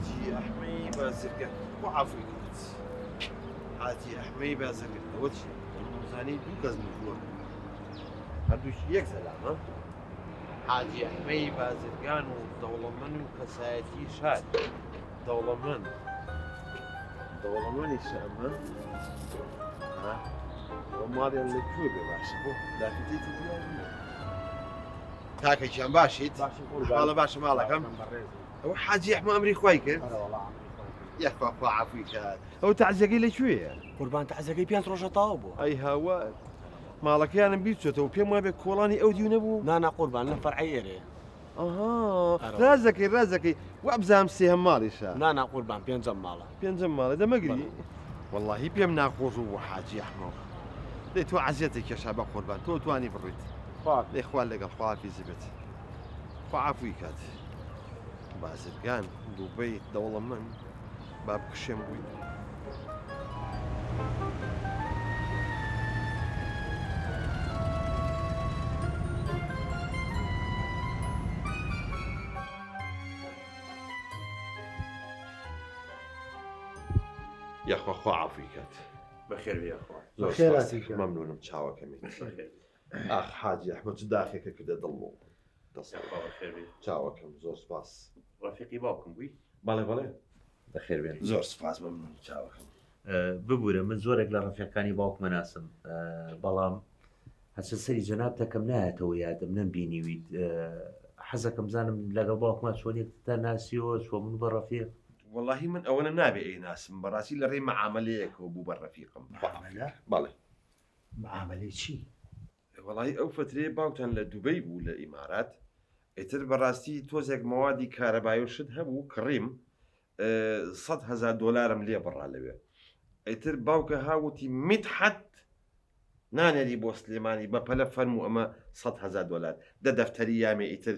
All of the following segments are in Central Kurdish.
حاجی ئەحمەی بازرگان خوا عەفوی کات حاجی ئەحمەی بازرگان ئەوە چیە زانی دوو کەس مردووە هەردووکی یەک زەلامە حاجی ئەحمەی بازرگان و دەوڵەمەند و کەسایەتی شار دەوڵەمەند دەوڵەمەنی ئەمە ماڵیان لە کوێ بێ باشە بۆ لافیتێکی دیار نییە کاکە گیان باشیت ماڵە باشە ماڵەکەم ئەو حاجی ئەحمە ئەمری خوای کرد یاخوا خوا عەفوی کات ئەو تەعزیەکەی لە کوێیە قوربان تەعزیەکەی پێنج ڕۆژە تەواو بووە ئەی هاوار ماڵەکەیانم بیر چۆتەوە پێم وابێ کۆڵانی ئەو دیو نەبوو نانا قوربان لەم فەرعەی ئێرەیە ئەها ڕازەکەی ڕازەکەی وابزانم سێهەم ماڵیشە نانا قوربان پێنجەم ماڵە پێنجەم ماڵە دەمەگری وەڵاهی پێم ناخۆش بوو حاجی ئەحمەو دەی تۆ عەزیەتت کێشا بە قوربان تۆ توانی بڕیت دەی خوا لەگەڵ خواحافیزی بێت خوا عەفوی کات بازرگان دوبەی دەوڵەمەند با بکشێم بووی. یاخوا خوا عەفوی کات. بەخێر بێ یاخوا. زۆر سوپاس مەمنونم چاوەکەمی. ئاخ حاجی ئەحمەد چ داخێکە کردە دڵم و دەست یاخوا بەخێر بێ. چاوەکەم زۆر سوپاس. ڕەفیقی باوکم بووی؟ بەڵێ بەڵێ. بەخێر بێن. زۆر سوپاس مەمنون چاوەکەم. ببورە من زۆرێک لە ڕەفیقانی باوکمە ناسم بەڵام هەچە سەری جەنابتەکەم نایەتەوە یادم نەمبینیویت حەزەکەم زانم لەگەڵ باوکما چۆن یەکترتان ناسیەوە چۆن بوون بە ڕەفیق. وەڵاهی من ئەوەنە نابێ ئەیناسم بەڕاستی لە ڕێی مەعامەلەیەکەوە بوو بە ڕەفیقم. مەعامەلە؟ بەڵێ. مەعامەلەی چی؟ وەڵاهی ئەو فەترەیە باوکتان لە دوبەی بوو لە ئیمارات ئیتر بەڕاستی تۆزێک مەوادی کارەبای و شت هەبوو کڕیم 100 هەزار دۆلارم لێ بڕا لەوێ ئیتر باوکە ها وتی میدحەت نانێری بۆ سلێمانی بە پەلە فەرموو ئەمە 100 هەزار دۆلار دە دەفتەری یامێ ئیتر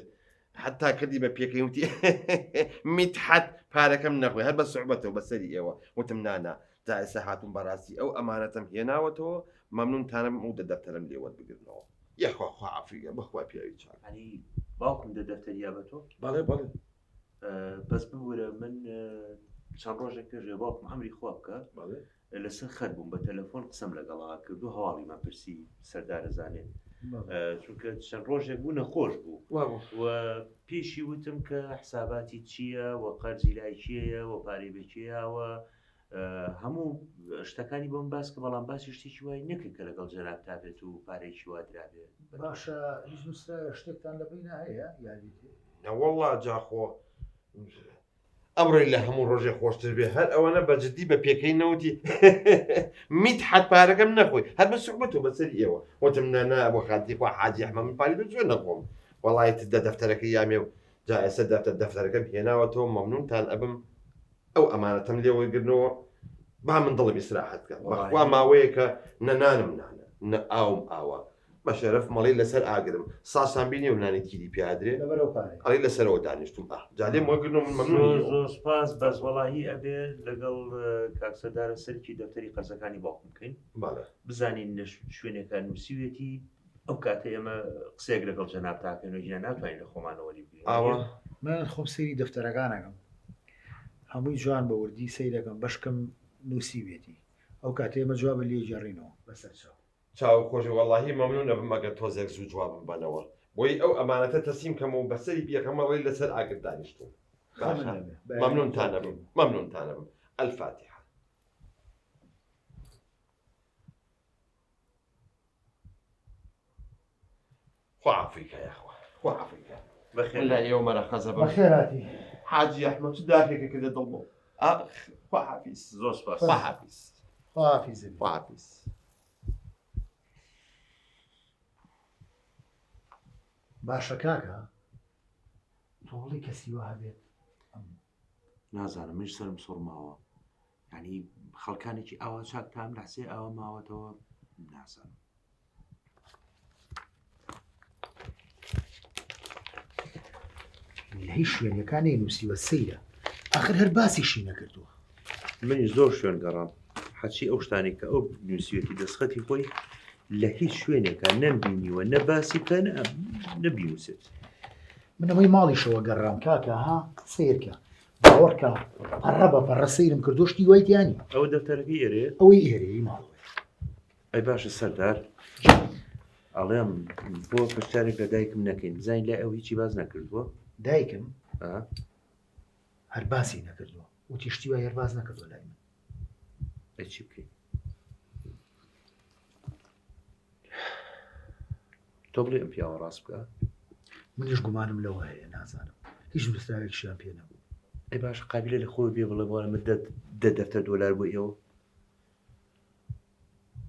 حتا کردی بە پێکەی وتی میدحەت پارەکەم نەخۆی هەر بە سوعبەتەوە بەسەری ئێوە وتم نانا تا ئێستا هاتووم بەڕاستی ئەو ئەمانەتەم هێناوەتەوە مەمنونتانم ئەو دە دەفتەرم لێ وەربگرنەوە یاخوا خوا عەفوی بەخوا پیاوی چاک. یانی باوکم دە دەفتەری یا بە تۆ؟ بەڵێ بەڵێ. بەس ببورە من چەند ڕۆژێک پێش ئەوەی باوکم ئەمری خوا بکا لەسەر خەت بووم بە تەلەفۆن قسەم لەگەڵا کرد و هەواڵیمان پرسی سەردارە زانێ چونکە چەند ڕۆژێک بوو نەخۆش بوو و پێشی وتم کە حساباتی چییە و قەرزی لای کێیە و پارەی بە کێیاوە هەموو شتەکانی بۆم باس کە بەڵام باسی شتێکی وای نەکرد کە لەگەڵ جەناب تا بێت و پارێکی وا درابێت باشە هیچ نووسراوە شتێکتان لە بینە هەیە یادیت نەوەڵڵا جاخۆ ئەمڕۆی لە هەموو ڕۆژێ خۆشتر بێ هەر ئەوەنە بە جدی بە پێکەی نەوتی میدحەت پارەکەم نەخۆی هەر بە سوعبەت و بەسەری ئێوە وتم نا نا بۆ خاتری خوا حاجی ئەحمەد من پارەی تۆ چۆن نەخۆم وەڵای دە دەفتەرەکەی یامێ و جا ئێستا دەفتەر دەفتەرەکەم هێناوەتەوە مەمنونتان ئەبم ئەو ئەمانەتەم لێ وەرگرنەوە با من دڵم ئیسراحەت کە بەخوا ماوەیەکە نە نانم نانە نە ئاوم ئاوە بە شەرەف مەڵی لەسەر ئاگرم ساسان بینیوە نانی تیری پیا ئەدرێ لەبەر ئەو پارەیە. ئەڵێی لەسەرەوە دانیشتوم ئاه جا لێم وەرگرن و من مەمنونی زۆر زۆر سوپاس بەس وەڵاهی ئەبێ لەگەڵ کاک سەردارە سەرکی دەفتەری قەرزەکانی باوکم بکەین بەڵێ. بزانین لە شوێنێکا نووسیوێتی ئەو کاتە ئێمە قسەیەک لەگەڵ جەنابتا کەین و گینا ناتوانین لە خۆمانەوە لی بگرین ئاوا. من خۆم سەیری دەفتەرەکان ئەکەم هەمووی جوان بە وردی سەیرەکەم بەشکم نووسیوێتی ئەو کاتە ئێمە جوابت لێ گێڕینەوە بەسەرچاو. چاوو خۆشی وەڵاهی مەمنون ئەبم ئەگەر تۆزێک زوو جوابم بەنەوە بۆی ئەو ئەمانەتە تەسلیم کەم و بەسەری پێغەمبەڕی لەسەر ئاگر دانیشتوم باشە مەمنونتان ئەبم مەمنونتان ئەبم الفاتحە. خوا عەفوی کە یاخوا خوا عەفوی کە بەخێر لای ئێوە مەرەخەزە بم بەخێر هاتی حاجی ئەحمەد چ داخێکە کردە دڵمەوە ئاخ خوا حافیز زۆر سپاس خوا حافیز خوا حافیز بی خوا حافیز باشە کاکە تۆڵی کەسی وا هەبێت ئەم نازانم منیش سەرم سوڕماوە یعنی خەڵکانێکی ئاوا چاک تام لەحسێ ئاوا ماوەتەوە نازانم لە هیچ شوێنەکان نەینووسیوە سەیرە ئاخر هەر باسیشی نەکردووە. منیش زۆر شوێن گەڕام حەچی ئەو شتانەی کە ئەو نووسیوێتی دەستخەتی خۆی لە هیچ شوێنێکا نەمبینیوە نە باسی بکە نە بینووسێت. من ئەوەی ماڵیشەوە گەڕام کاکە ها سەیرکە. باوەڕکە پەڕە بە پەڕە سەیرم کردو شتی وای تیا نییە. ئەوە دەفتەرەکەی ئێرەیە؟ ئەوەی ئێرەیە ماڵەوەیە. ئەی باشە سەردار ئەڵێم بۆ پرسیارێک لە دایکم نەکەین بزانین لای ئەو هیچی باس نەکردووە؟ دایکم هەر باسی نەکردووە وتی شتی وای هەر باس نەکردووە لای من. ئەی چی بکەین؟ تۆ بڵێ ئەم پیاوە ڕاست بکە؟ منیش گومانم لەوە هەیە نازانم هیچ نووسراوێکیشیان پێ نەبوو. ئەی باشە قابیلە لە خۆی بێ بڵێ بۆ من دە دەفتەر دۆلار بۆ ئێوە؟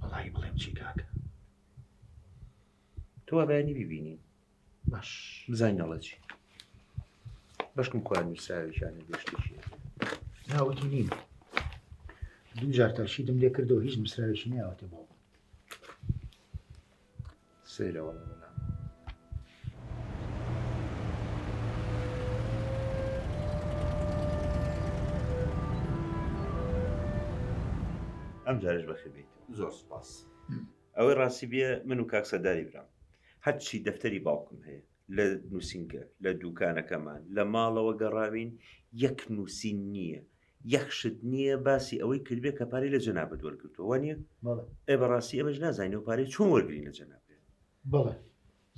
وەڵاهی بڵێم چی کاکە؟ تۆ وا بەیانی بیبینین باش بزانین ئەڵێ چی. بەشکم خۆیان نووسراوێکیان هەبێ شتێکی هەبێ. نا وتی نیم. دوو جار تەرشیدم لێ کردەوە هیچ نووسراوێکی نەیاوەتێ باوکم. سەیرە وەڵا بەلام. ئەم جارش بەخێر بێیتەوە. زۆر سوپاس. ئەوەی ڕاستی بێ من و کاک سەرداری برام هەرچی دەفتەری باوکم هەیە لە نووسینگە لە دوکانەکەمان لە ماڵەوە گەڕاوین یەک نووسین نییە یەک شت نییە باسی ئەوەی کردبێ کە پارەی لە جەنابت وەرگرتووە وا نییە؟ بەڵێ. ئێ بەڕاستی ئێمەش نازانین ئەو پارەیە چۆن وەرگرین لە جەنابت. بەڵێ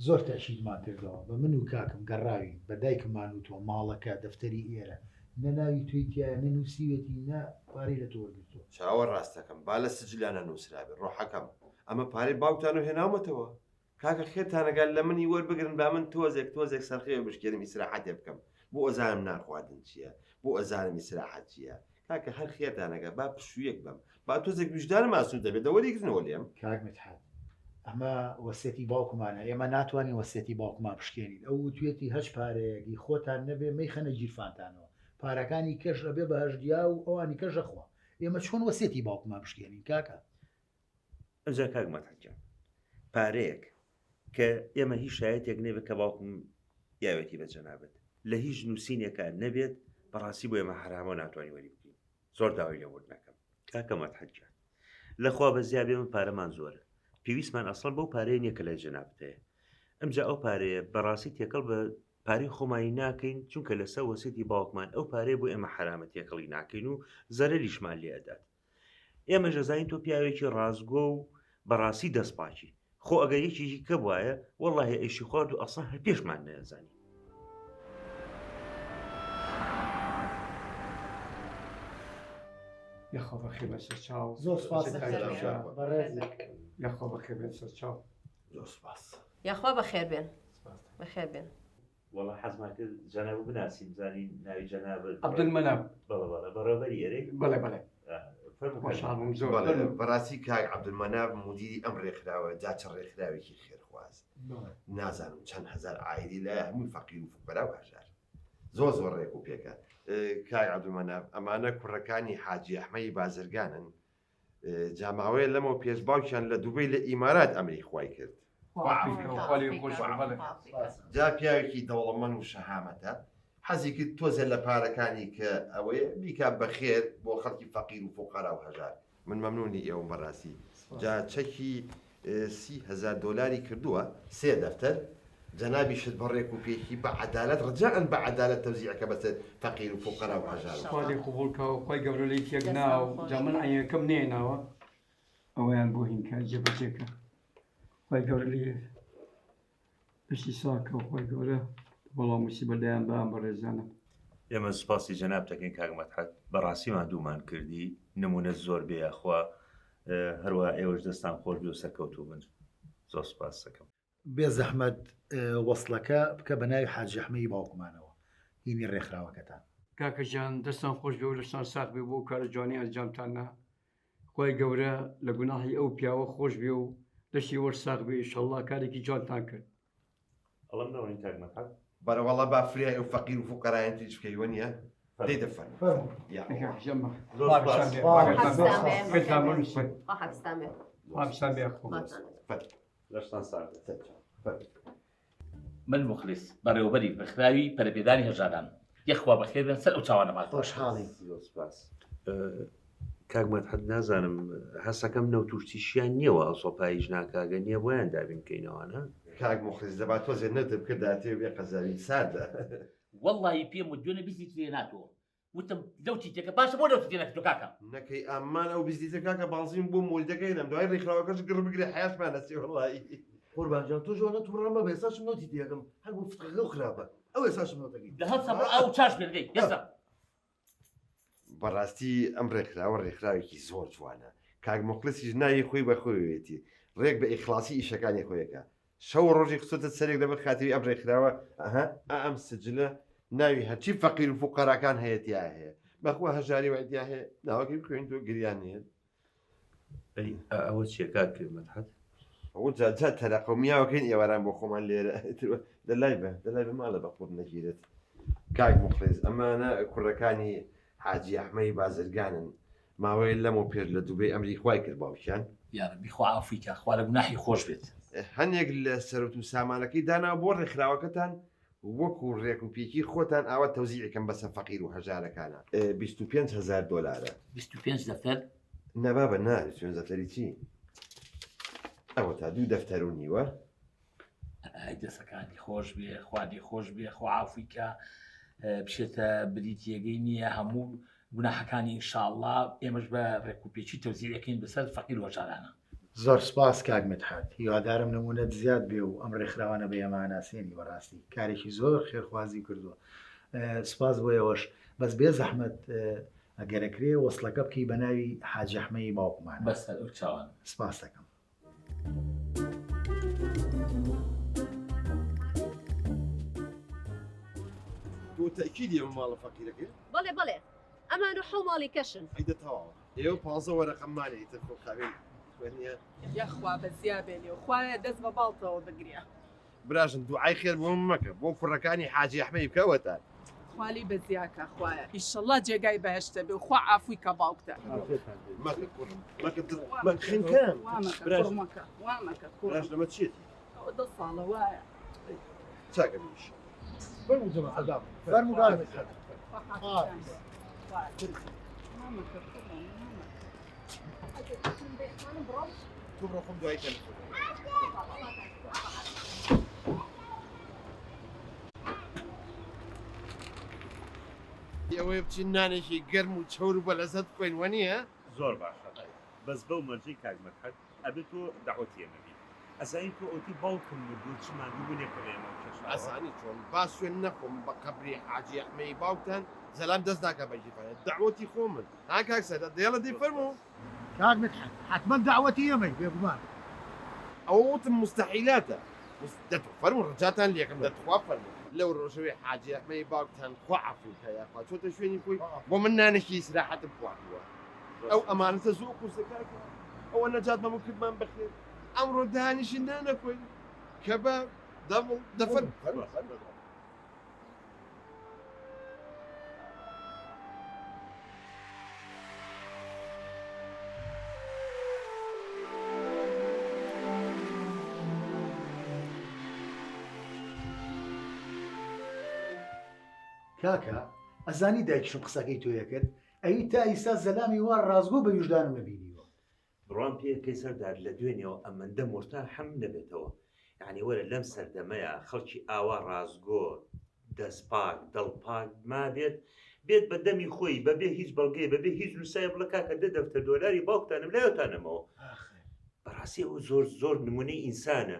زۆر تەئکیدمان کردەوە بە من و کاکم گەڕاوین بە دایکممان وتووە ماڵەکە دەفتەری ئێرە نە ناوی تۆی تیایە نە نووسیوێتی نە پارەی لە تۆ وەرگرتووە. چاوە ڕاستەکەم با لە سجلا نەنووسرابێ ڕۆحەکەم ئەمە پارەی باوکتان و هێناومەتەوە کاکە خێرتانەگات لە منی وەربگرن با من تۆزێک تۆزێک سەرخەوێ بشکێنم ئیسراحەتێ بکەم بۆ ئەزانم نان خواردن چییە بۆ ئەزانم ئیسراحەت چییە کاکە هەر خێرتانەگات با پشوویەک بەم با تۆزێک ویژدانم ئاسوودە بێت دەوەریگرنەوە لێم. کاک میدحەت ئەمە وەسیەتی باوکمانە ئێمە ناتوانین وەسیەتی باوکمان بشکێنین ئەو وتویەتی هەچ پارەیەک هی خۆتان نەبێ مەیخەنە گیرفانتانەوە پارەکانی کەش ئەبێ بە هەژدیا و ئەوانی کەش ئەخوا ئێمە چۆن وەسیەتی باوکمان بشکێنین کاکە؟ ئەجا کاک مەدحەت گیان پارەیەک کە ئێمە هیچ شایەتێک نەبێت کە باوکم یاوێتی بە جەنابت لە هیچ نووسینێکا نەبێت بەڕاستی بۆ ئێمە حەرامە و ناتوانین وەری بگرین زۆر داوای لێبوردن ئەکەم کاکە مەدحەت گیان لەخوا بەزیا بێ من پارەمان زۆرە پێویستمان ئەسڵەن بەو پارەیە نییە کە لای جەنابت هەیە ئەمجا ئەو پارەیە بەڕاستی تێکەڵ بە پارەی خۆمانی ناکەین چونکە لەسەر وەسیەتی باوکمان ئەو پارەیە بۆ ئێمە حەرامە تێکەڵی ناکەین و زەرەریشمان لێ ئەدات ئێمەش ئەزانین تۆ پیاوێکی ڕاستگۆ و بەڕاستی دەست پاکی خۆ ئەگەر یەکێکی کە بوایە وەڵاهی ئەیشی خوارد و ئەسڵەن هەر پێشمان نەیەزانی. یاخوا بەخێر بێن سەرچاو. زۆر سوپاس بەڕێزی. یاخوا بەخێر بێن سەرچاو. زۆر سوپاس. یاخوا بەخێر بێن. بەخێر بێن. وەڵا حەزمان کرد جەنابت بناسین بزانین ناوی جەنابت عەبدولمەناف. بەڵێ بەڵێ بەڕێوەبەری ئێرەی؟ بەڵێ بەڵێ. فەرموو خۆشحاڵ بووم زۆر. بەڵێ بەڕاستی کاک عەبدولمەناف مودیری ئەم ڕێکخراوە جا چ ڕێکخراوێکی خێرخواز نازانم چەند هەزار عایلی لایە هەمووی فەقیر و فوقەرا و هەژار زۆر زۆر ڕێک و پێکە کاک عەبدولمەناف ئەمانە کوڕەکانی حاجی ئەحمەدی بازرگانن جا ماوەیە لەمەو پێش باوکیان لە دوبەی لە ئیمارات ئەمری خوای کرد. جا پیاوێکی دەوڵەمەند و شەهامەتە حەزی کرد تۆزێ لە پارەکانی کە ئەوەیە بیکا بە خێر بۆ خەڵکی فەقیر و فوقەرا و هەژار. من مەمنونی ئێوەم بەڕاستی. جا چەکی 30 هەزار دۆلاری کردووە سێ دەفتەر جەنابیشت بە ڕێک و پێکی بە عەدالەت ڕجائەن بە عەدالەت تەوزیعکە بەسەر فەقیر و فوقەرا و هەژار و خوا لێی قبوڵ کا و خوای گەورە لێی تێک نا و جا من عەینەکەم نەهێناوە ئەوەیان بۆ هین کە جێبەجێ کە خوای گەورە لێی پشتی ساغ کە و خوای گەورە بەڵا موسیبەت لایان با ئەم بەڕێزانە. ئێمە سوپاسی جەنابت ئەکەین کاک مەدحەت بەڕاستی ماندوومان کردی نمونەت زۆر بێ یاخوا هەروەها ئێوەش دەستان خۆش بێ و سەرکەوتوو بن زۆر سوپاست ئەکەم. بێ زەحمەت وەسڵەکە بکە بە ناوی حاجی ئەحمەی باوکمانەوە هینی ڕێکخراوەکەتان. کاکە گیان دەستان خۆش بێ و لەشتان ساغ بێ بۆ ئەو کارە جوانەی ئەنجامتان نا خوای گەورە لە گوناحی ئەو پیاوە خۆش بێ و لەشی وەش ساغ بێ ئیشەڵڵا کارێکی جوانتان کرد. ئەڵێم نەڕۆین کاک مەدحەت. بەرەوەڵا با فریای ئەو فەقیر و فوقەرایان تریش بکەی وەنیە؟ دەی دە فەرموو. یا ئەڵڵا. زۆر سوپاس. لەشتان ساغ بێت. من موخلیس، بەڕێوەبەری ڕێکخراوی پەرەپێدانی هەژاران. یەخوا بەخێر بێن سەر ئەو چاوانەمان. خۆشحاڵین. زۆر سوپاس. کاک مەدحەت نازانم هەستەکەم نەوت و شتیشیان نییە و ئەوسۆ پاییش ناکا گەر نییە بۆیان دابین بکەین ئەوانە. کاک موخلیس دەبا تۆزێ نەوتت بکرداتێ و بێ قەزاوی ساردە. وەڵڵاهی پێم وت دوێنێ 20 لیتری هێناتەوە. وتم لەو تیتەکە باشە بۆ لەو تیتە نەکردوە کاکە. نەکەی ئامان ئەو بزنیسە کاکە بانزین بۆ مۆلیدەکەی نەم دوای ڕێکخراوەکەش گڕ بگرێ حەیاشمان ئەچێ وەڵایی. قوربان جان تۆش ئەوەنە توڕە مەبە ئێستاشم نۆتی تێکەم هەر بۆ فتقەکە و خراپە ئەو ئێستاشم نۆتەکەی. دە هەڵسە بڕۆ ئاو چاش بێنە دەی هەستە. بەڕاستی ئەم ڕێکخراوە ڕێکخراوێکی زۆر جوانە کاک موخلسیش ناوی خۆی بە خۆیەتی ڕێک بە ئیخلاسی ئیشەکانی خۆیەکە شەو و ڕۆژی خستۆتە سەرێک لەبەر خاتری ئەم ڕێکخراوە ئەها ئا ئەم سجلە ناوی هەرچی فەقیر و فوقەراکان هەیە تیا هەیە بەخوا هەژاری وای تیا هەیە ناوەکەی بخوێن تۆ گریان نێت ئەی ئەوە چیە کاک مەدحەت؟ ئەوە جا جا تەرەقە و میاوەکەین ئێواران بۆ خۆمان لێرە دەلای بە دەلای بە ماڵە بە قوڕ نەگیرێت کاک موخڵیس ئەمانە کوڕەکانی حاجی ئەحمەی بازرگانن ماوەیە لەمەو پێش لە دوبەی ئەمری خوای کرد باوکیان. یارەبی خوا عەفوی کا خوا لە گوناحی خۆش بێت. هەنێک لە سەروت و سامانەکەی داناوە بۆ ڕێکخراوەکەتان وەکو ڕێک و پێکی خۆتان ئاوا تەوزیعی کەن بەسەر فەقیر و هەژارەکانا. 25 هەزار دۆلارە. 25 دەفتەر؟ نا بابە نا 25 دەفتەری چی؟ ئەوەتا دوو دەفتەر و نیوە. ئای دەسەکانی خۆش بێ خوا لێ خۆش بێ خوا عافوی کە بچێتە بریتیەگەی نییە هەموو گوناحەکانی ئینشاءاللە ئێمەش بە ڕێکوپێکی تەوزیعەکەین بەسەر فەقیر و هەژارانە. زۆر سوپاس کاک مدحەت هیوادارم نمونەت زیاد بێ و ئەم ڕێکخراوانە بە ئێمە ئەناسێنی بەڕاستی کارێکی زۆر خێرخوازی کردووە سوپاس بۆ ئێوەش بەس بێ زەحمەت ئەگەر ئەکرێ وەسڵەکە بکەی بە ناوی حاجی ئەحمەی باوکمان بەسەر ئەو چاوان سپاس دەکەم. تۆ تەئکیدی ئەم ماڵە فەقیرەکەی؟ بەڵێ بەڵێ ئەمان و حەو ماڵی کەشن. ئەی دە تەواوە ئێوە پانزە وەرەقەم مانێ ئیتر خۆ خاوێن خوێنیە. یەخوا بەزیا بێنێ و خوایە دەست بە باڵتەوە بگرێ. براژن دوعای خێر بۆ من مەکە بۆ کوڕەکانی حاجی ئەحمەی بکە وەتا. خوا لێی بەزیا کا خوایە ئیشەڵا جێگای بەهەشتە بێ و خوا عافوی کا باوکتان. مەکە کوڕم مەکە دڵ مەکە خنکام. وا مەکە کوڕ مەکە وا مەکە کوڕم. براژن ئەمە چیەتی؟ ئەوە دە ساڵە وایە. چاکە بیش. فەرموو جەماعەت بابە. فەرموو کاک مدحەت. خوا حافیزتان بێ. وا مەکە کوڕم وا مەکە. تۆ بڕۆ خۆم دوای تەلەفۆن. ئەوەیە بچین نانێکی گەرم و چەور و بەلەزەت بخۆین وەنیە؟ زۆر باشە بەس بەو مەرجەی کاک مەدحەت ئەبێ تۆ دەعوەتی ئێمە بی ئەزانی تۆ ئەوتی باوکم مردووە چ ماندوو بونێکە لە ئێمەوە کێشاوە. ئەزانی چۆن با سوێن نەخۆم بە قەبری حاجی ئەحمەی باوکتان زەلام دەست ناکا بە گیرفانێ دەعوەتی خۆمن ها کاک سەردار دەیەڵە دەی فەرموو. کاک مدحەت حەتمەن دەعوەتی ئێمەی بێگومان. ئەوە وتم موستەحیلاتە دە تۆ فەرموو ڕجاتان لێکەم دە تخوا فەرموو لەو ڕۆژەوەی حاجی ئەحمەی باوکتان خوا عەفوی کا یاخوا چۆتە شوێنی خۆی بۆ من نانێکی ئیسراحەتم خواردووە ئەو ئەمانەتە زۆر قورسە کاکە ئەوە نەجات مەموو کردمان بەخێر ئەمڕۆ دانیشین نان نەخۆین کەباب دەڤڵ دە فەرموو فەرموو فەرموو. کاکە ئەزانی دایکیشم قسەکەی تۆیە کرد ئەوی تا ئیستا زەلامی وا ڕاستگۆ بە ویژدانم نەبینیوە. بڕوام پێ کەی سەردار لە دوێنێوە ئەمەندە مورتاحم نەبێتەوە یانی وەرە لەم سەردەمەیا خەڵکی ئاوا ڕاستگۆ دەست پاک دڵ پاک مابێت بێت بە دەمی خۆی بەبێ هیچ بەڵگەی بەبێ هیچ نووسایە بڵێ کاکە دە دەفتەر دۆلاری باوکتانم لایتانەمەوە بەڕاستی ئەو زۆر زۆر نمونەی ئینسانە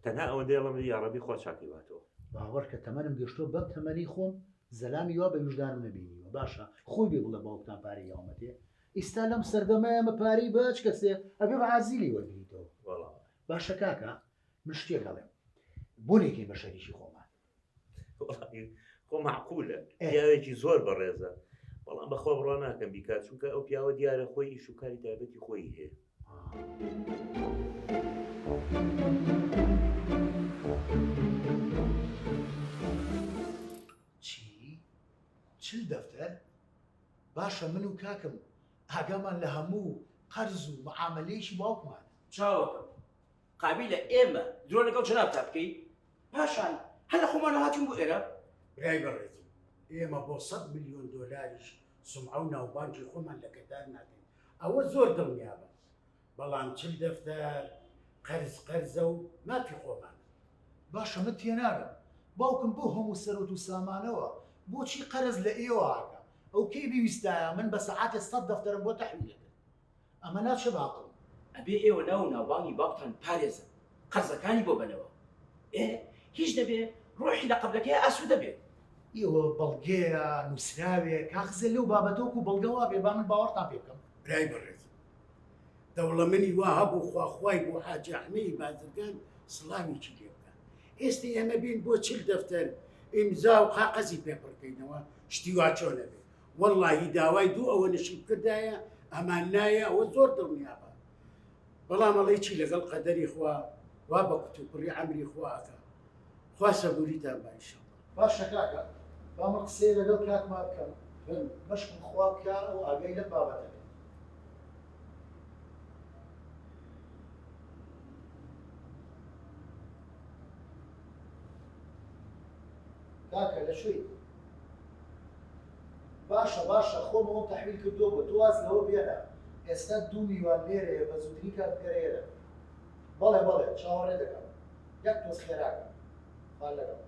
تەنها ئەوەندەی ئەڵێم یاڕەبی خوا چاکەی باتەوە. باوەڕکە تەمەنم گەشتوە بەم تەمەنەی خۆم زەلامی وا بە ویژدانم نەبینیوە باشە خۆی بێ بڵێ باوکتان پارەی یاومەتێ ئیستا لەم سەردەمە ئێمە پارەی بە هەچ کەسێ ئەبێ بە عازی لێی وەرگریتەوە باشە کاکە من شتێک ئەڵێم بۆ نەیکەین بە شەریکی خۆمان وەڵاهی خۆ مەعقولە پیاوێکی زۆر بەڕێزە بەڵام بەخوا بڕوا ناکەم بیکات چونکە ئەو پیاوە دیارە خۆی ئیش و کاری تایبەتی خۆی هەیە. چی؟ چل دەفتەر؟ باشە من و کاکم ئاگامان لە هەموو قەرز و معامەلەیەکی باوکمانە. چاوەکەم قابیلە ئێمە درۆ لەگەڵ جەنابتا بکەین؟ پاشان هەر لە خۆمانەوە هاتین بۆ ئێرە؟ برای بەڕێزم ئێمە بۆ سەت ملیۆن دۆلاریش سومعە و ناوبانگی خۆمان لەکەدار ناکەین ئەوە زۆر دڵنیابە بەڵام چل دەفتەر قەرز قەرزە و مافی خۆمانە. باشە من تێناگەم باوکم بەو هەموو سەروەت و سامانەوە. بۆچی قەرز لە ئێوە ئەکا؟ ئەو کەی بیویستایە من بە سەعاتێ سەت دەفتەرم بۆ تەحویل ئەکرد. ئەمە ناچێ بە عەقڵم. ئەبێ ئێوە ناو و ناوبانگی باوکتان بپارێزن، قەرزەکانی بۆ بەنەوە. ئێ هیچ نەبێ ڕۆحی لە قەبرەکەیا ئاسوودە بێت. ئێوە بەڵگەیە، نووسراوێ، کاخزێ لەو بابەتە وەکوو بەڵگە وابێ با من باوەڕتان پێ بکەم. برای بەڕێز دەوڵەمەنی وا هەبوو خوا خوای بۆ حاجی ئەحمەی بازرگان سڵاوێکی لێ بکا. ئێستە ئێمە بین بۆ 40 دەفتەر ئیمزا و قاقەزی پێ پڕکەینەوە شتی وا چۆن ئەبێ؟ وەڵڵاهی داوای دوو ئەوەنەشی بکردایە ئەمان نایە ئەوە زۆر دڵنیابە. بەڵام ئەڵێی چی لەگەڵ قەدەری خوا وا بە کوتوپڕی عەمری خوا ئەکا. خوا سەبوریتان با ئیشەڵا. باشە کاکە با من قسەیە لەگەڵ کاکما بکەم بەشکم خوا بکا ئەو ئاگای لەم بابەتە بێت. کاکە لە کوێی؟ باشە باشە خۆم ئەوم تەحویل کردووە بۆ تۆ واز لەوە بێنە ئێستا دوو میوان لێرەیە بە زووترین کات بگەرە ئێرە بەڵێ بەڵێ چاوەڕێ دەکەم یەک تۆز خێراکە خوا لەگەڵ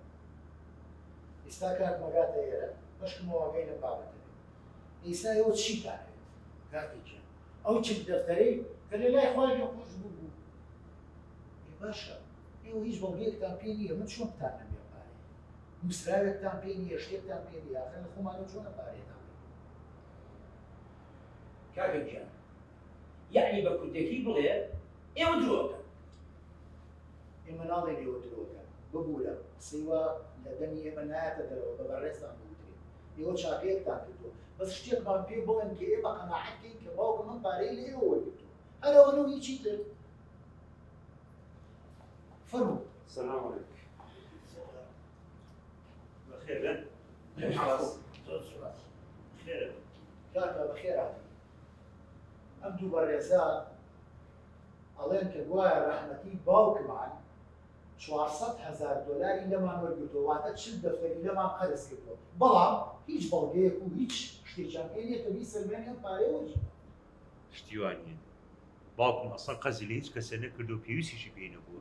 ئیستا کاک مەگاتە ئێرە بەشکم ئەوەگەی لەم بابەتە بێت ئیسا ئێوە چیتان هەیە کاکە گیان ئەو 40 دەفتەرەی کە لە لای خوای لێ خۆش بوو بوو. ئێ باشە ئێوە هیچ بەڵگەیەکتان پێ نییە من چۆن بتان نەم ئەم پارەیە؟ نووسراوێکتان پێ نییە شتێکتان پێ نییە ئاخر لە خۆمانەوە چۆن ئەم پارەیەتان پێ بدەین؟ کاکە گیان یەعنی بە کوردەکی بڵێ ئێوە درۆ ئەکەن. ئێمە ناڵێین ئێوە درۆ ئەکەن ببورە قسەی وا لە دەمی ئێمە نایەتە دەرەوە بە بەڕێزتان بوترێ ئێوە چاکەیەکتان کردووە بەس شتێکمان پێ بڵێن کە ئێمە قەناعەت کەین کە باوکم ئەم پارەی لە ئێوە وەرگرتووە هەر ئەوەنە و هیچی تر فەرموو. سلام علیکم. بەخێر بێن. خێرە. کاکە بەخێر هاتی. ئەم دوو بەڕێزە ئەڵێن کە گوایە ڕەحمەتی باوکمان 400 هەزار دۆلاری لەمان وەرگرتووە واتە 40 دەفتەری لەمان قەرز کردووە بەڵام هیچ بەڵگەیەک و هیچ شتێکیان پێ نییە کە بیسەلمێنێ ئەم پارەیە وەرگیراوە. شتی وا نییە. باوکم ئەسڵەن قەرزی لە هیچ کەسێ نەکردووە و پێویستیشی پێی نەبووە.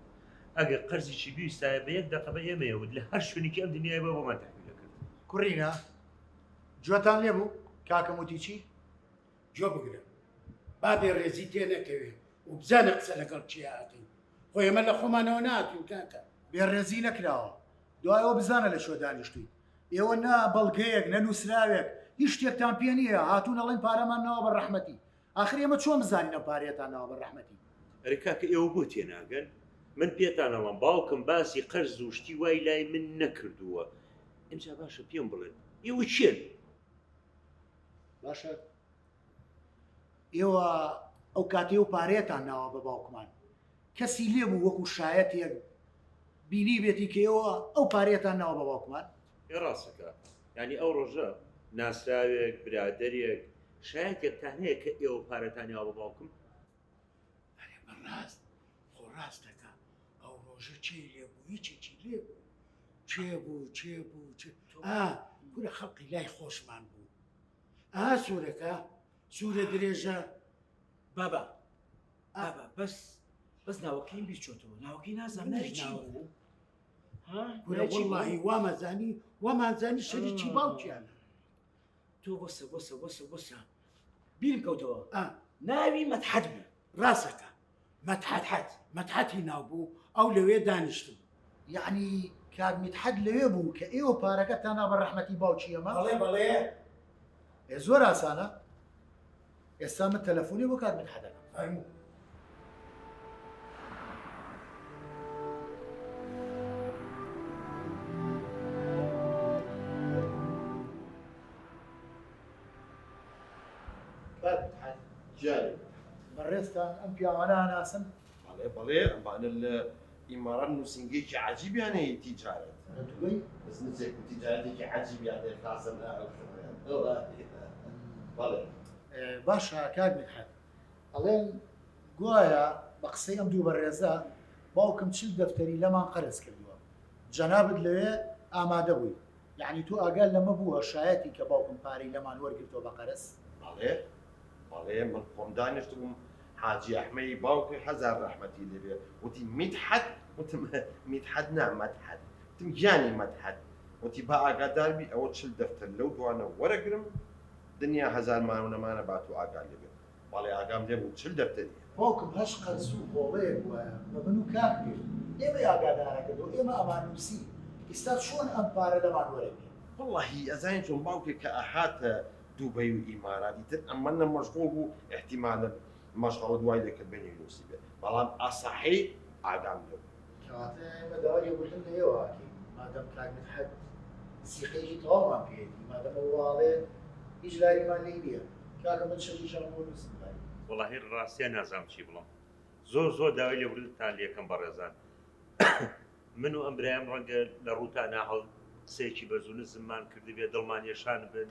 ئەگەر قەرزیشی بیویستایە بە یەک دەقە بە ئێمەیە وت لە هەر شوێنێکی ئەم دنیایە با بۆمان تەحویل ئەکرد. کوڕینە گوێتان لێ بوو کاکەم وتی چی؟ گوێ بگرە با بێ ڕێزی تێ نەکەوێ و بزانە قسە لەگەڵ کێیا ئەکەین خۆ ئێمە لە خۆمانەوە نەهاتوین کاکە. بێ ڕێزی نەکراوە دوای ئەوە بزانە لە کوێ دانیشتوویت ئێوە نە بەڵگەیەک نە نووسراوێک هیچ شتێکتان پێ نییە هاتوون ئەڵێن پارەمان ناوە بە ڕەحمەتی ئاخر ئێمە چۆن بزانین ئەم پارەیەتان ناوە بە ڕەحمەتی؟ ئەرێ کاکە ئێوە بۆ تێناگەن؟ من پێتان ئەڵێم باوکم باسی قەرز و شتی وای لای من نەکردووە ئینجا باشە پێم بڵێن ئێوە کێن؟ باشە ئێوە ئەو کاتەی ئەو پارەیەتان ناوە بە باوکمان کەسی لێ بوو وەکو شایەتێک بینیبێتی کە ئێوە ئەو پارەیەتان ناوە بە باوکمان؟ ئێ ڕاستەکە یانی ئەو ڕۆژە ناسراوێک برادەرێک شایەتێکتان هەیە کە ئێوە پارەتان یاوە بە باوکم؟ ئەرێ بەڕاست خۆ ڕاست دەکا ئەو ڕۆژە چێی لێ بوو یەکێکی لێ بوو کێ بوو کێ بوو چ ئا کورە خەڵقی لای خۆشمان بوو ئا سوورەکە سوورە درێژە بابا بابا بەس بەس ناوەکەیم بیر چۆتەوە ناوەکەی نازانم ناوی چی بوو ها کورە وەڵڵاهی وامەزانی وامانزانی شەریکی باوکیانە تۆ بۆسە بۆسە بۆسە بۆسە بیرم کەوتەوە ناوی مەدحەت بوو ڕاستەکە مەدحەت مەدحەتی ناو بوو ئەو لەوێ دانیشتبوو. یەعنی کاک میدحەت لەوێ بوو کە ئێوە پارەکەتان نا بە ڕەحمەتی باوکی ئێمە؟ بەڵێ بەڵێ. ئێ زۆر ئاسانە ئێستا من تەلەفۆنێ بۆ کاک میدحەت ئەکەم. فەرموو. کاک میدحەت گیانی. بەڕێزتان ئەم پیاوانە ئەناسن؟ بەڵێ بەڵێ ئەمانە لە ئیمارات نووسینگەیەکی عەجیبیان هەیە تیجارەت. لە دوبەی؟ بزنسێک و تیجارەتێکی عەجیبیان هەیە خاسە بەڵێ. باشە کاک میدحەت ئەڵێن گوایە بە قسەی ئەم دوو بەڕێزە باوکم 40 دەفتەری لەمان قەرز کردووە جەنابت لەوێ ئامادە بووی یەعنی تۆ ئاگات لەمە بووە شایەتی کە باوکم پارەی لەمان وەرگرتووە بە قەرز؟ بەڵێ بەڵێ من خۆم دانیشتبووم حاجی ئەحمەی باوکی هەزار ڕەحمەتی لێ بێ وتی میدحەت وتم میدحەت نا مەدحەت وتم گیانی مەدحەت. وتی با ئاگادار بی ئەوە 40 دەفتەر لەو دوانە وەرەگرم دنیا هەزار مان و نەمانە با تۆ ئاگات لێ بێ. بەڵێ ئاگام لێ بوو 40 دەفتەری هەیە. باوکم هەچ قەرز و قۆڵەیەک بوایە بە من و کاک بێ ئێمەی ئاگادارەکردەوە ئێمە ئەماننووسی ئیستا چۆن ئەم پارە لەمان وەرەگرێ؟ وەڵاهی ئەزانی چۆن باوکێک کە ئەهاتە دوبەی و ئیمارات ئیتر ئەمەنە مەشغوڵ بوو ئیحتیمالەن مەشغەڵت وای لێکرد بێ نەینووسیبێ بەڵام ئاساحی ئاگام لێ بوو. کەواتە ئێمە داوای لێبوردن لە ئێوە ئەکەین مادەم کاک مدحەت سیقەیەکی تەواومان پێیەتی مادەم ئەو وا ئەڵێ هیچ لاریمان لێی نییە کاکە من شەریشان بۆ نووسم لای. وەڵاهی ڕاستیا نازانم چی بڵێم زۆر زۆر داوای لێبوردنتان لێکەم بەڕێزان من و ئەم برایم ڕەنگە لە ڕووتانا هەڵ قسەیەکی بەرز و نزممان کردبێ دڵمان یەشانبن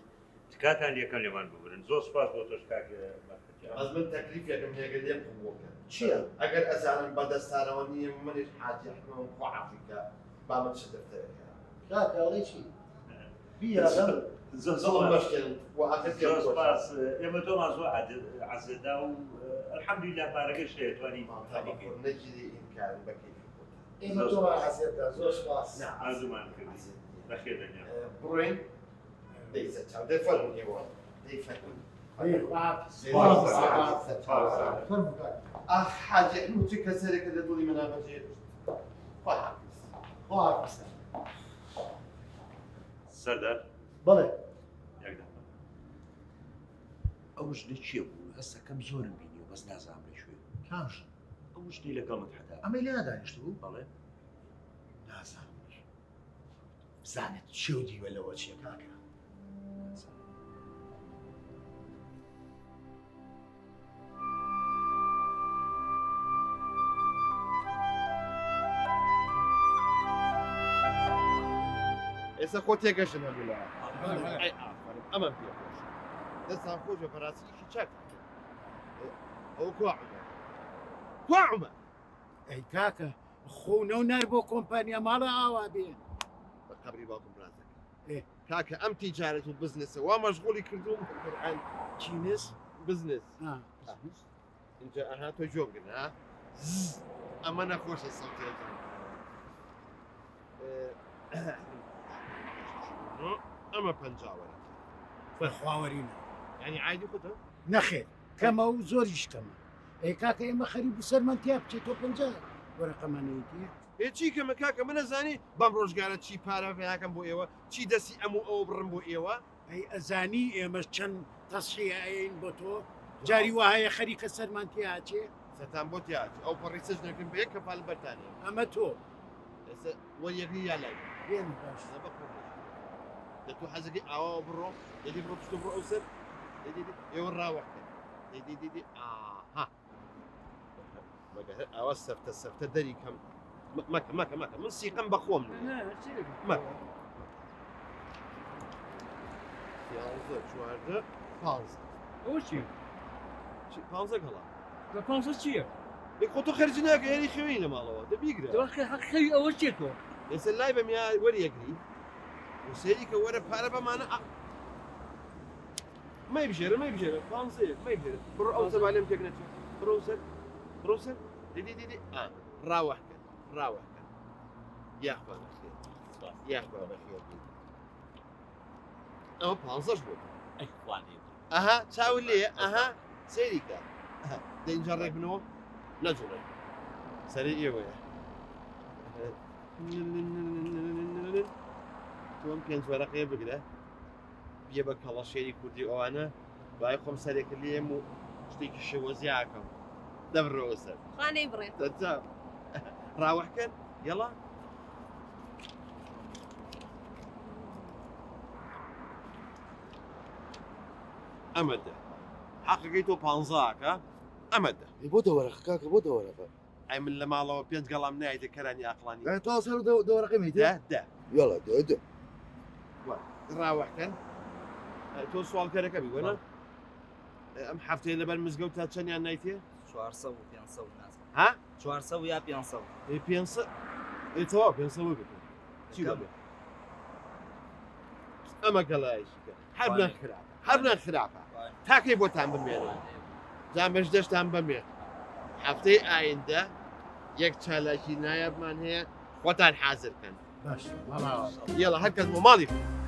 تکاتان لێکەم لێمان ببورن زۆر سوپاس بۆ تۆش کاک مەدحەت گیان. بەس من تەکلیفێکم هەیە گەر لێم قبوڵ کەن. چیە؟ ئەگەر ئەزانن بە دەستانەوە نییە منیش حاجی ئەحمەدم خوا عەفوی کا با من چ دەفتەرێک هەیە. کاکە ئەڵێی چی؟ بیادەم. زۆر دڵم مەشکێنن تخوا ئاخر پێم زۆر خۆشە. سوپاس ئێمە تۆمان زۆر عەزێت دا و الحمدللە پارەکەش هەیە توانی مامۆستا بە خۆت نەگیری ئینکارم بە کەیفی خۆتان. ئێمە تۆمان عەزێت دا زۆر سوپاس. نا ئازومان کردی بەخێر بێن. بڕۆین دەی سەرچاو دەی فەرموون ئێوە دەی فەرموون. ئاخ حاجی ئەحمەد چ کەسەرێکە لە دڵی منا بەجێ هێشت. خوا حافیز. خوا حافیز. سەردار. بەڵێ. یەک دەقە. ئەو ژنە کێ بوو؟ هەستەکەم زۆرم بینیوە بەس نازانم لە کوێ. کام ژن؟ ئەو ژنەی لەگەڵ مدحەتا. ئەمەی لێ دانیشتبوو؟ بەڵێ. نازانم. بزانێت چێ و دیوە لەوە چیە کاکە. ئێستا خۆ تێگەشتن هەموو لایە ئەی ئافەرم ئەمەم پێ خۆشە دەستان خۆش بە بەڕاستی ئیشی چاکتان کرد ئەوە کوا عومەر کوا عومەر ئەی کاکە خۆ نەو نار بۆ کۆمپانیا ماڵە ئاوا بێ بە قەبری باوکم ڕاز دەکەم کاکە ئەم تیجارەت و بزنسە وا مەشغوڵی کردووم قورئان چینس بزنس اینجا ئەها تۆ گوێ بگرن ها ئەمە نەخۆشە سەوتێ ئەمە پەنجاوەرە بەخواوەرینە ینی عیدی خۆتە نەخێر کەمە و زۆریش کەمە ئەی کاکە ئێمە خەریک بوو سەرمان تیا بچێت تۆ 50 وەرەقەمانەیەتی ئێ چی کەمە کاکە من ئەزانی بەم ڕۆژگارە چی پارە پەیاکەم بۆ ئێوە چی دەستی ئەم و ئەو بڕم بۆ ئێوە. ئەی ئەزانی ئێمەش چەند تەسحیە ئەیەین بۆ تۆ جاری وا هەیە خەریکە سەرمان تیا ئەچێ. سەرتان بۆ تیا ئەچێ ئەو پەڕی سەجنەکەم بە یەک کەفالم بەرتان ئێ. ئەمە تۆ. ئێستا وەریەگری یا لای بەم. بێنە باش. نە بە قوڕ نەچێ. دە تۆ حەزەکەی ئاواوە بڕۆ دەی دەی بڕۆ پشتۆ بڕۆ ئەو سەر دەی دەی دەی ئێوە ڕاوەح کەن دەی دەی دەی دەی ئاها. مەگەر هەر ئاوا سەفتە سەفتە دەری کەم مەکە مەکە مەکە من سیقەم بە خۆم مەکە 11 14 15 ئەوە چییە؟ پانزە گەڵا لە پانزە چییە؟ ئێ خۆ تۆ خەرج ناکە هێری خەوی لە ماڵەوە دە بیگرە خەوی ئەوە چیە تۆ؟ ئێستا لای بەم یا وەری ئەگری و سەیری کە وەرە پارە بەمانە مەیبژێرە مەیبژێرە پانزەیەک مەیبژێرە بڕۆ ئەو سەر با لێم تێک نەچێت بڕۆ سەر بڕۆ سەر دی دی دی دی ئا ڕاوەح کەن ڕاوەح کەن یاخوا بەخێر یاخوا بەخێر بی ئەوە پانزەش بۆ ئەی خوا لێ ئەها چاو لێ ئەها سەیری کە دە اینجا ڕێک بنەوە نەجوڵێ سەری ئێوەیە تۆم پێنج وەرەقەیە بگرە بیە بە کەڵەشێری کوردی و ئەوانە دوای خۆم سەرێکە لێم و شتێکی شێوەزیاکەم دەبرەوە سەر خوا نەیبڕێ دەجا ڕاوەحکەن یەڵا ئەمە دە حەقەکەی تۆ پانزاکە ئەمە دە ئەی بۆ دەوەرەقە کاکە بۆ دەوەرەقە ئەی من لە ماڵەوە پێنج گەڵام نایتە کەرانی ئاقڵانی ئەی تۆ سەر دەوەرەقەی میتە دە دە یاڵا دە دە ڕاوەحکەن تۆ سواڵکەرەکە بی وەنە ئەم هەفتەیە لەبەر مزگەوت تا چەندیان نایتێ 400 و 500 نازانم ها 400 یا 500 ئێ 500 ئێ تەواو 500 وەرگرتووە چی کەم. بێ ئەمە گەڵایەکی کە هەر نان خراپە هەر نان خراپە تاکەی بۆتان بمێنێ جا مژدەشتان بەمێ هەفتەی ئایندە یەک چالاکی نایابمان هەیە خۆتان حازر کەن. باش یەڵا هەر کەس بۆ ماڵی خۆی.